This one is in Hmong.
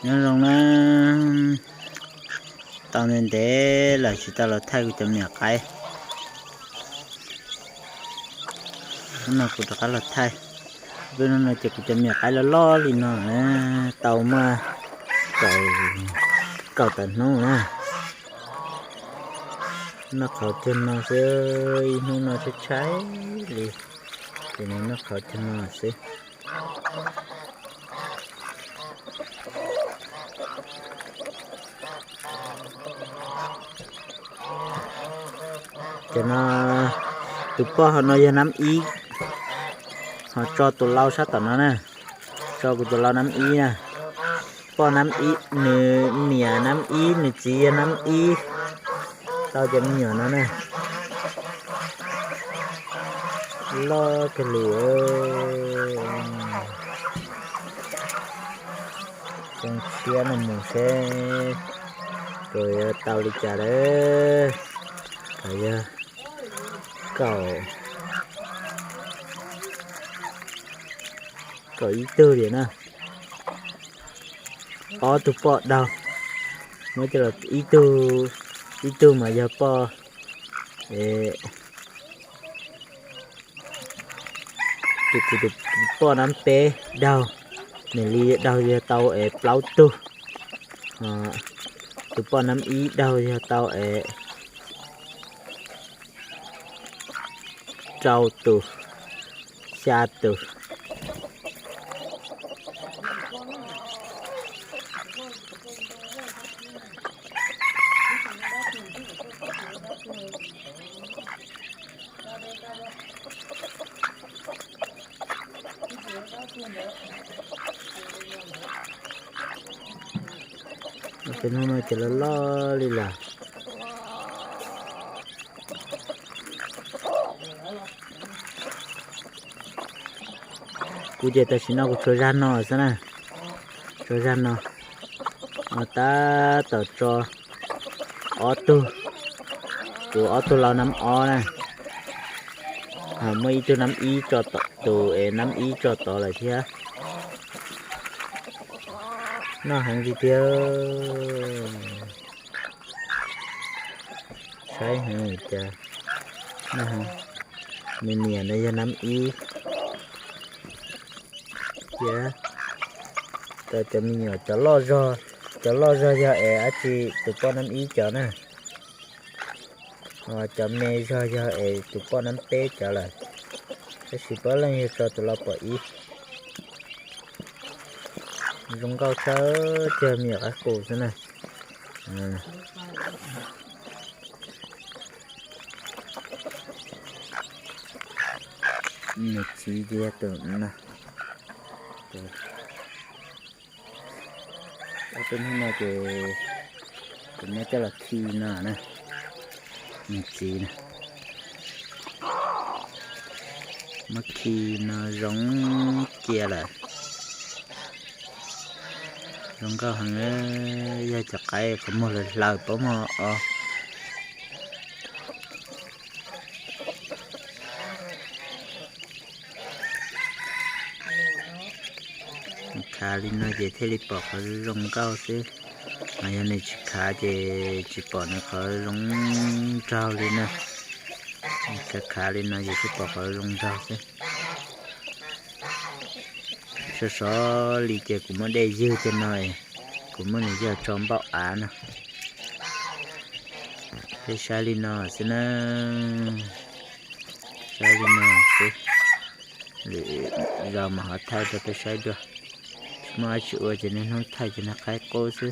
Nyob zoo na, tau ntev ntev lawm tsis tau los thaij kuv cov me nyuam qaib. Hnub no kuv rov qab los thaij. Peb hnub no ces kuv cov me nyuam qaib loj loj li no, tau muaj kaum, kaum tawm hnub na. Noj qhauv cuag no xwb, ib hnub no tshaib tshaib li, ces noj qhauv cuag no xwb. Ces no, tus poj hauv no yog nab ib, ho tso tus lau sab tom no na, tso kuv tus lau nab ib na. Poj nab ib, nws niam nab ib, nws txiv yog nab ib, tau cov me nyuam no na. Loj kawg li. Xyoo tshiab no mus seb puas yuav tau li cas lawm. Thaum yog kaum, kaum ib tug li na. Ob tug poj daug, muab coj los ib tug, ib tug mas yog poj, tus kuv tus poj nab peb daug, nws li daug yog tau es plaub tug. Tus poj nab ib daug yog tau es rau tus, xya tus. Tej hnub no ces loj loj li lawm. Kuv ces tam sim no kuv tshuav zag no xwb na, tshuav zag no, tab tom tso ob tug, kuv ob tug lau nab ob na, muaj ib tug nab ib tso, tus es nab ib tso tod lawm thiab. Noj heev tiag tiag. Saib heev cas, nws niam no yog nab ib thiab. Cov, cov me nyuam cov loj zog, cov loj zog yog es dab tsi, tus poj nab ib cov na. Cov me zog yog es tus poj nab peb cov lawm. Tab sis puav leej yog tso tus lau pom ib. Zoo nkauj tshaj, cog me nyuam qab qus xwb na. Nws txiv ces yog tus no. Ob tug hnub no ces kuv muab coj los khi no na. Nws txiv na, muab khi no zoo cia lawm. Zoo nkauj heev, yog cov qaib qhov muag hlaws hlaws paub mog os. Khav li no ces thiaj li pom qhov zoo nkauj xwb, mas yog nws tsis khav ces tsis pom nws qhov zoo nraug li na. Khav khav li no ces thiaj pom qhov zoo nraug xwb. Sov sov li ces kuv muab dej ywg cov no, kuv muab nws coj tso npaum av no. Peb saib li no xwb na, saib li no xwb. Lwm zaus mas ho thaij rau peb saib dua. Tsis muaj dab tsi ua ces niaj hnub thaij cov niag qaib qub xwb.